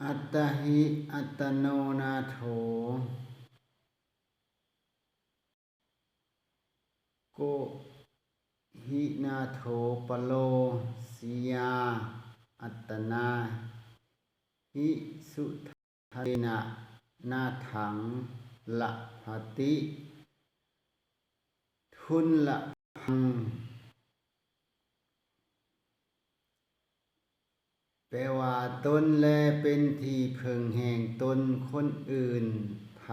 ອັດຕະຫິອັດຕະໂນນາໂຖ ໂກຫິນາໂຖປະໂລສິຍາອັດຕະນາຫິ ສຸທະເລນະນາຖັງລະພະຕິ ທຸນລະພັງ ແປວ່າຕົນແລເປັນທີ່ເພິ່ງແຫ່ງຕົນ, ຄົນອື່ນໃຜ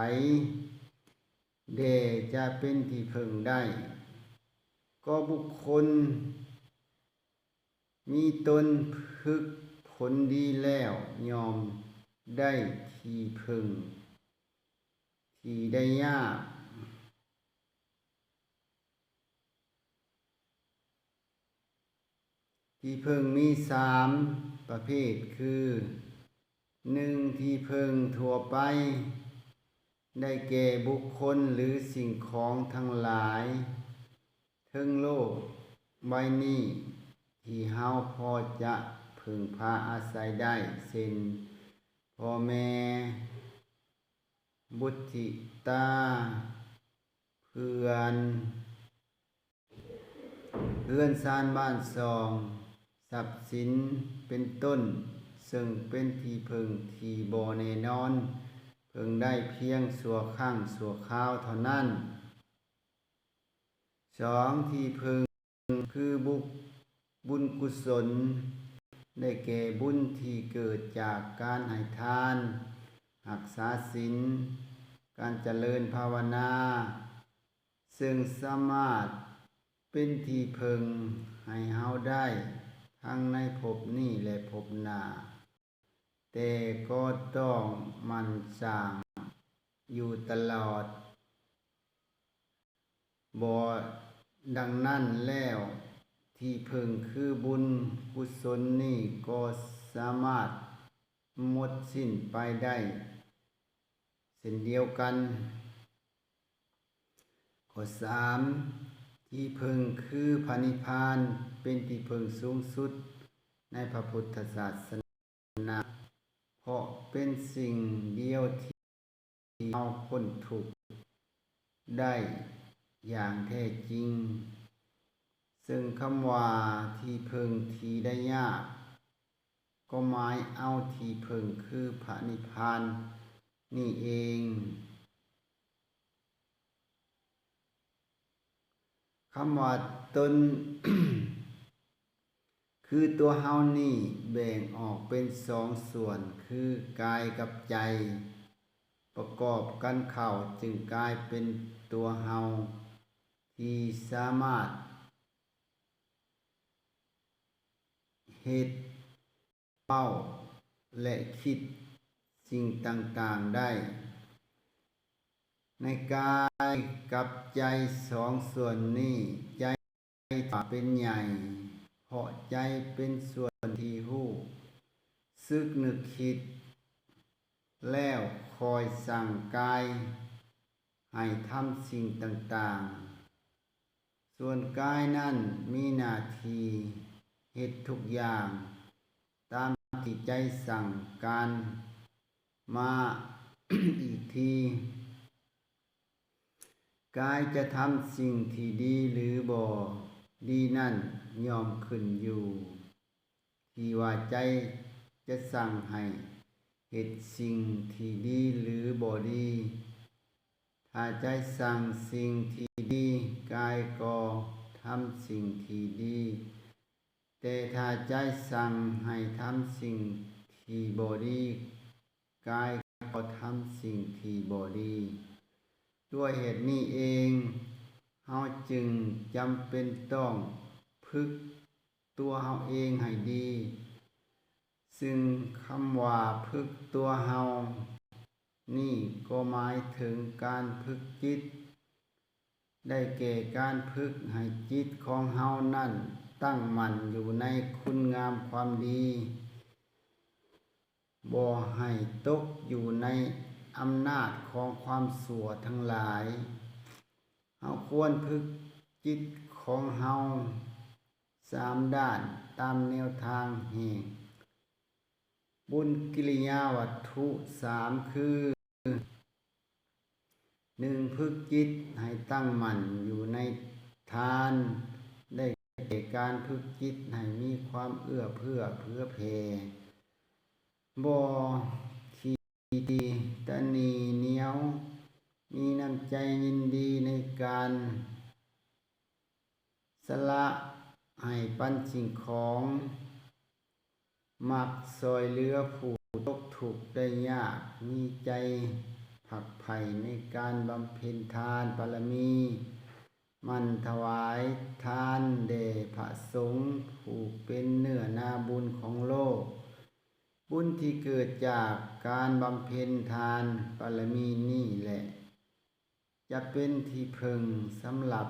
ແດ່ຈະເປັນທີ່ເພິ່ງໄດ້? ກໍບຸກຄົນມີຕົນຝຶກຝົນດີແລ້ວ ຍ່ອມໄດ້ທີ່ເພິ່ງທີ່ໄດ້ຍາກ. ທີ່ເພິ່ງມີສາມປະເພດຄື ໜຶ່ງ ທີ່ເພິ່ງທົ່ວໄປ ໄດ້ແກ່ບຸກຄົນ ຫຼື ສິ່ງຂອງທັງຫຼາຍເທິງໂລກໃບນີ້ ທີ່ເຮົາພໍຈະເພິ່ງພາອາໄສໄດ້ ເຊັ່ນ ພໍ່ແມ່, ບຸດທິຕາ, ເພື່ອນ, ເຮືອນຊານບ້ານຊ່ອງ, ຊັບສິນເປັນຕົ້ນ, ເຊິ່ງເປັນທີ່ເພິ່ງທີ່ບໍ່ແນ່ນອນ, ເພິ່ງໄດ້ພຽງຊົ່ວຄັ້ງຊົ່ວຄາວເທົ່ານັ້ນ. ສອງ ທີ່ເພິ່ງຄືບຸນ ບຸນກຸສົນ ໄດ້ແກ່ບຸນທີ່ເກີດຈາກການໃຫ້ທານ, ຮັກສາສິນ, ການຈະເລີນພາວະນາ, ເຊິ່ງສາມາດເປັນທີ່ເພິ່ງໃຫ້ເຮົາໄດ້ທັງໃນພົບນີ້ ແລະ ພົບໜ້າ, ແຕ່ກໍຕ້ອງໝັ່ນສ້າງຢູ່ຕະຫຼອດ. ບໍ່ດັ່ງນັ້ນແລ້ວ, ທີ່ເພິ່ງຄືບຸນກຸສົນນີ້ກໍສາມາດໝົດສິ້ນໄປໄດ້ເຊັ່ນດຽວກັນ. ຂໍ້ສາມ ທີ່ເພິ່ງຄືພະນິບພານ ເປັນທີ່ເພິ່ງສູງສຸດໃນພະພຸດທະສາສະໜາ, ເພາະເປັນສິ່ງດຽວທີ່ເຮົາພົ້ນທຸກໄດ້ຢ່າງແທ້ຈິງ. ເຊິ່ງຄຳວ່າທີ່ເພິ່ງທີ່ໄດ້ຍາກ ກໍໝາຍເອົາທີ່ເພິ່ງຄືພະນິບພານນີ້ເອງ. ຄຳວ່າຕົນ ຄືຕົວເຮົານີ້ແບ່ງອອກເປັນສອງສ່ວນ ຄືກາຍກັບໃຈ ປະກອບກັນເຂົ້າ ຈຶ່ງກາຍເປັນຕົວເຮົາທີ່ສາມາດ ເຮັດ, ເວົ້າ ແລະ ຄິດສິ່ງຕ່າງໆໄດ້. ໃນກາຍກັບໃຈສອງສ່ວນນີ້, ໃຈຖືວ່າເປັນໃຫຍ່ ເພາະໃຈເປັນສ່ວນທີ່ຮູ້ສຶກນຶກຄິດ ແລ້ວຄອຍສັ່ງກາຍໃຫ້ທຳສິ່ງຕ່າງໆ. ສ່ວນກາຍນັ້ນມີໜ້າທີ່ເຮັດທຸກຢ່າງຕາມທີ່ໃຈສັ່ງການມາ. ອີກທີ, ກາຍຈະທຳສິ່ງທີ່ດີ ຫຼື ບໍ່ດີນັ້ນ ຍ່ອມຂຶ້ນຢູ່ ທີ່ວ່າໃຈຈະສັ່ງໃຫ້ເຮັດສິ່ງທີ່ດີ ຫຼື ບໍ່ດີ. ຖ້າໃຈສັ່ງສິ່ງທີ່ດີ, ກາຍກໍທຳສິ່ງທີ່ດີ, ແຕ່ຖ້າໃຈສັ່ງໃຫ້ທຳສິ່ງທີ່ບໍ່ດີ, ກາຍກໍທຳສິ່ງທີ່ບໍ່ດີ. ດ້ວຍເຫດນີ້ເອງ, ເຮົາຈຶ່ງຈຳເປັນຕ້ອງຝຶກ ຕົວເຮົາເອງໃຫ້ດີ, ຊຶ່ງຄຳວ່າຝຶກຕົວເຮົານີ້ກໍໝາຍເຖິງການຝຶກຈິດ, ໄດ້ແກ່ການຝຶກໃຫ້ຈິດຂອງເຮົານັ້ນຕັ້ງໝັ້ນຢູ່ໃນຄຸນງາມຄວາມດີ, ບໍ່ໃຫ້ຕົກຢູ່ໃນອຳນາດຂອງຄວາມຊົ່ວທັງຫຼາຍ. ເຮົາຄວນຝຶກຈິດຂອງເຮົາສາມດ້ານຕາມແນວທາງແຫ່ງ ບຸນກິລິຍາວັດຖຸສາມຄື ໜຶ່ງ ຝຶກຈິດໃຫ້ຕັ້ງໝັ້ນຢູ່ໃນທານ, ໄດ້ແກ່ການຝຶກຈິດໃຫ້ມີຄວາມເອື້ອເຟື້ອເຜື່ອແຜ່, ບໍ່ຂີ້ຕະໜີໜຽວ, ມີນ້ຳໃຈຍິນດີໃນການ ສະຫຼະໃຫ້ປັນສິ່ງຂອງ, ມັກຊ່ອຍເຫຼືອຜູ້ຕົກທຸກໄດ້ຍາກ, ມີໃຈຝັກໃຝ່ໃນການບຳເພັນທານບາລະມີ, ໝັ່ນຖວາຍທານແດ່ພະສົງຜູ້ເປັນເນື້ອນາບຸນຂອງໂລກ. ບຸນທີ່ເກີດຈາກການບຳເພັນທານບາລະມີນີ້ແຫຼະ ຈະເປັນທີ່ເພິ່ງສຳລັບ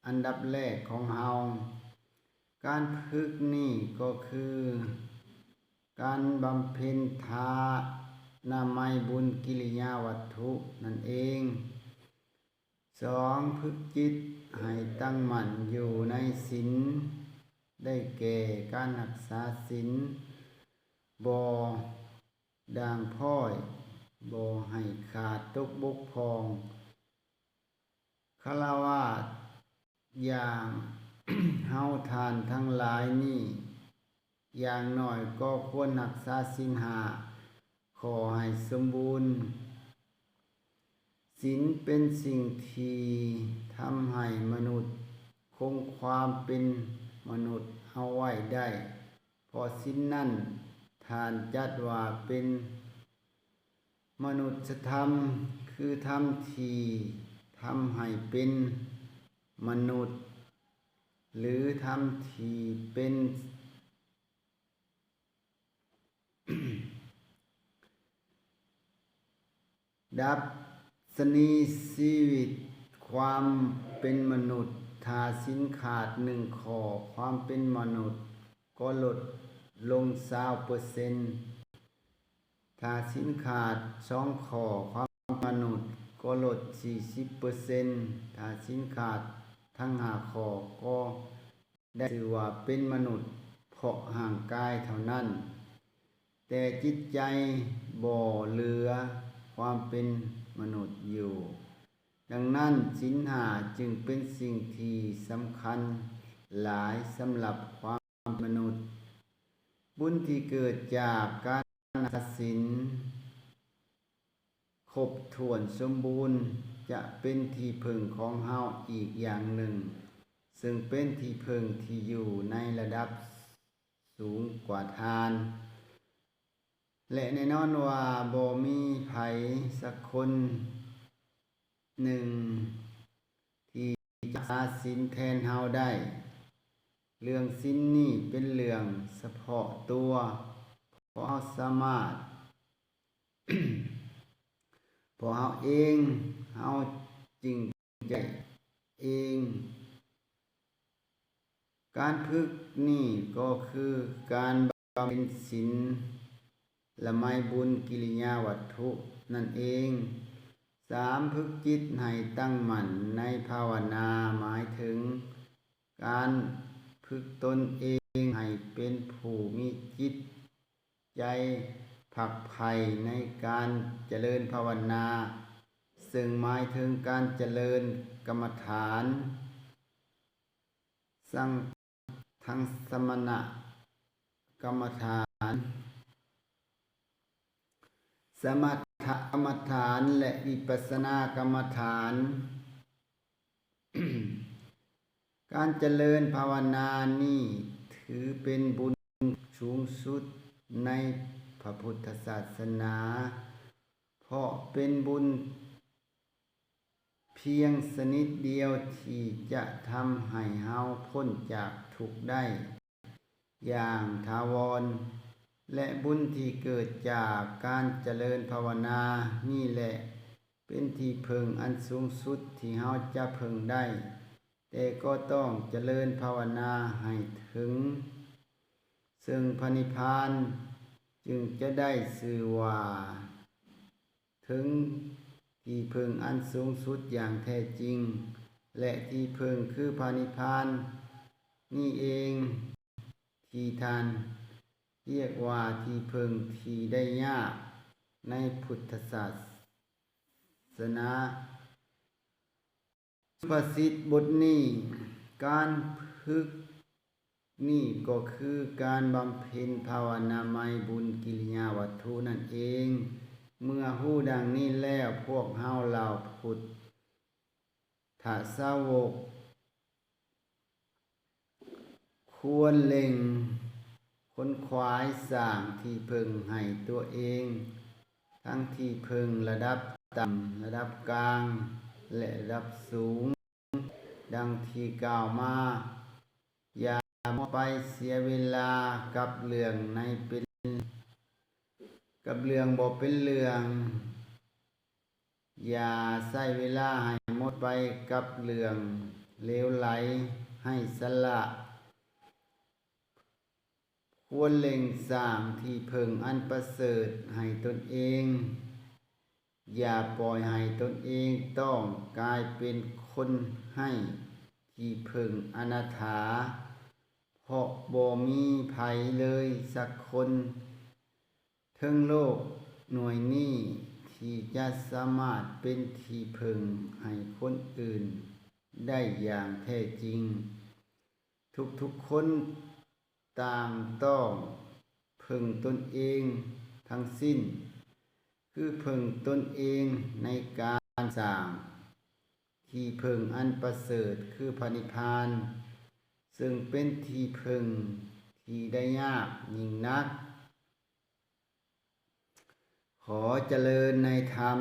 ອັນດັບແລກຂອງເຮົາ. ການຝຶກນີ້ກໍຄືການບຳເພັນທານາໄມບຸນກິລິຍາວັດຖຸນັ້ນເອງ. ສອງ ຝຶກຈິດໃຫ້ຕັ້ງໝັ້ນຢູ່ໃນສິນ, ໄດ້ແກ່ການຮັກສາສິນ, ບໍ່ດ່າງພ້ອຍ, ບໍ່ໃຫ້ຂາດຕົກບົກຜ່ອງ. ຄາລະວາດຢ່າງເຮົາທ່ານທັງຫຼາຍນີ້ ຢ່າງໜ້ອຍກໍຄວນຮັກສາສິນຫ້າຂໍ້ໃຫ້ສົມບູນ. ສິນເປັນສິ່ງທີ່ທຳໃຫ້ມະນຸດຄົງຄວາມເປັນມະນຸດເຮົາໄວ້ໄດ້, ເພາະສິນນັ້ນທ່ານຈັດວ່າເປັນມະນຸດສະທຳ, ຄືທຳທີ່ທຳໃຫ້ເປັນມະນຸດ ຫຼື ທຳທີ່ເປັນ ດັຊະນີຊີວິດຄວາມເປັນມະນຸດ. ຖ້າສິນຂາດໜຶ່ງຂໍ້, ຄວາມເປັນມະນຸດກໍລົດລົງຊາວເປີເຊັນ. ຖ້າສິນຂາດສອງຂໍ້, ຄວາມເປັນມະນຸດກໍລົດສີ່ສິບເປີເຊັນ. ຖ້າສິນຂາດທັງຫ້າຂໍ້, ກໍ ໄດ້ຊື່ວ່າເປັນມະນຸດເພາະຮ່າງກາຍເທົ່ານັ້ນ, ແຕ່ຈິດໃຈບໍ່ເຫຼືອຄວາມເປັນມະນຸດຢູ່. ດັ່ງນັ້ນ, ສິນຫ້າຈຶ່ງເປັນສິ່ງທີ່ສຳຄັນຫຼາຍສຳລັບຄວາມເປັນມະນຸດ. ບຸນທີ່ເກີດຈາກການຮັກສາສິນ ຄົບຖ້ວນສົມບູນ ຈະເປັນທີ່ເພິ່ງຂອງເຮົາອີກຢ່າງໜຶ່ງ, ເຊິ່ງເປັນທີ່ເພິ່ງທີ່ຢູ່ໃນລະດັບສູງກວ່າທ່ານ. ແລະ ແນ່ນອນວ່າບໍ່ມີໃຜສັກຄົນໜຶ່ງທີ່ຈະຮັກສາສິນແທນເຮົາໄດ້. ເລື່ອງສິນນີ້ເປັນເລື່ອງສະເພາະຕົວ, ເພາະເຮົາສາມາດ ເພາະເຮົາເອງ, ເຮົາຈຶ່ງຈະເອງ. ການຝຶກນີ້ກໍຄືການບຳເພັນສິນລະໄມບຸນກິລິຍາວັດຖຸນັ້ນເອງ. ສາມ ຝຶກຈິດໃຫ້ຕັ້ງໝັ້ນໃນພາວະນາ ໝາຍເຖິງການຝຶກຕົນເອງໃຫ້ເປັນຜູ້ມີຈິດ ໃຈຝັກໃຝ່ໃນການຈະເລີນພາວະນາ, ເຊິ່ງໝາຍເຖິງການຈະເລີນກຳມະຖານ ທັງສະມະຖະກຳມະຖານ, ສະມະຖະກຳມະຖານ ແລະ ວິປັດສະນາກຳມະຖານ. ການຈະເລີນພາວະນານີ້ຖືເປັນບຸນສູງສຸດໃນພະພຸດທະສາສະໜາ, ເພາະເປັນບຸນພຽງຊະນິດດຽວທີ່ຈະທຳໃຫ້ເຮົາພົ້ນຈາກທຸກໄດ້ ຢ່າງຖາວອນ ແລະ ບຸນທີ່ເກີດຈາກການຈະເລີນພາວະນານີ້ແຫຼະ ເປັນທີ່ເພິ່ງອັນສູງສຸດທີ່ເຮົາຈະເພິ່ງໄດ້, ແຕ່ກໍຕ້ອງຈະເລີນພາວະນາໃຫ້ເຖິງເຊິ່ງພະນິບພານ, ຈຶ່ງຈະໄດ້ຊື່ວ່າ ເຖິງທີ່ເພິ່ງອັນສູງສຸດຢ່າງແທ້ຈິງ ແລະ ທີ່ເພິ່ງຄືພະນິບພານນີ້ເອງ ທີ່ທ່ານ ຮຽກວ່າທີ່ເພິ່ງທີ່ໄດ້ຍາກໃນພຸດທະສາສະໜາ. ສຸພາສິດບົດນີ້, ການຝຶກນີ້ກໍຄືການບຳເພັນພາວະນາໄມບຸນກິລິຍາວັດຖຸນັ້ນເອງ. ເມື່ອຮູ້ດັ່ງນີ້ແລ້ວ, ພວກເຮົາເຫຼົ່າພຸດທະສາວົກ ຄວນເລັ່ງຂົນຂວາຍສ້າງທີ່ເພິ່ງໃຫ້ຕົວເອງ, ທັງທີ່ເພິ່ງລະດັບຕ່ຳ, ລະດັບກາງ ແລະ ລະດັບສູງ. ດັ່ງທີ່ກ່າວມາ, ຢ່າມັວໄປເສຍເວລາກັບເລື່ອງໃນເປັນ, ກັບເລື່ອງບໍ່ເປັນເລື່ອງ. ຢ່າໃຊ້ເວລາໃຫ້ໝົດໄປກັບເລື່ອງເຫຼວໄຫຼ, ໄຮ້ສາລະ. ຄວນເລັ່ງສ້າງທີ່ເພິ່ງອັນປະເສີດໃຫ້ຕົນເອງ. ຢ່າປ່ອຍໃຫ້ຕົນເອງຕ້ອງກາຍເປັນຄົນໄຮ້ທີ່ເພິ່ງອະນາຖາ, ເພາະບໍ່ມີໃຜເລີຍສັກຄົນ ເທິງໂລກໜ່ວຍນີ້ທີ່ຈະສາມາດເປັນທີ່ເພິ່ງໃຫ້ຄົນອື່ນໄດ້ຢ່າງແທ້ຈິງ. ທຸກໆຄົນຕ່າງຕ້ອງເພິ່ງຕົນເອງທັງສິ້ນ, ຄືເພິ່ງຕົນເອງໃນການສ້າງທີ່ເພິ່ງອັນປະເສີດ ຄືພະນິບພານ, ເຊິ່ງເປັນທີ່ເພິ່ງທີ່ໄດ້ຍາກຍິ່ງນັກ. ຂໍຈະເລີນໃນທຳ.